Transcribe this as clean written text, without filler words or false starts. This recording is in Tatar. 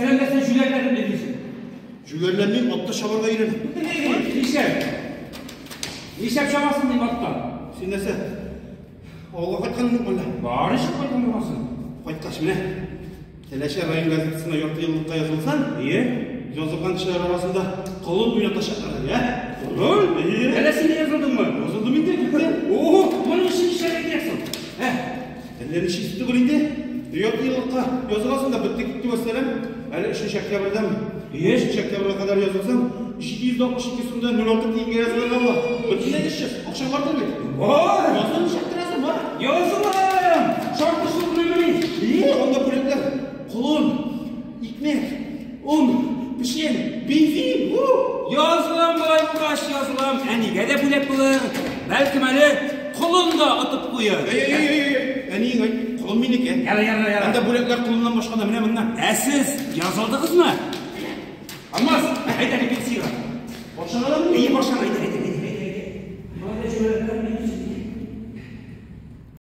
Сәламләсәң җүләрләнеп йөрисең. Җүләрләнмим, атта чабарга өйрәнәм. Нишләп? Нишләп чабасың дим атта? Син нәрсә? Авылга кайтканың юкмы әллә? Бар ничек кайткан буласың? Кайткач менә Теләче район газетасына ярты еллыкка язылсаң, Ие. Язылган кешеләр арасында колын уйнатачаклар, ә? Колын? Ие. Әллә син дә язылдыңмы? Язылдым инде, күптән. О, моның өчен нишләргә кирәк соң? Ә, әллә ничек түгел инде. Ярты еллыкка языласың да бетте китте вәссәлам. Әле 3 октябрьдән 3 октябрьгә кадәр язылсаң, 762 сумда 06 тиенгә язылырга була. Бөтенләй эшсез, акчаң бардыр бит. Бар! Языл ничек торасың, бар. Язылам! Шартлы гынамыни? Ие, анда бүләкләр. Колын, икмәк, он, печән, бензин. У! Язылам болай булгач, язылам. Әнигә дә бүләк булыр. Бәлкем әле колын да отып куяр. Эй, эй, эй, эй, әниең әйт, колын минеке. Яра, яра, яра. Анда бүләкләр колыннан башка да менә моннан. Ә сез язылдыгызмы? Алмаз, әйдә репетиция. Башланамы? Әйе, башлана, әйдә, әйдә.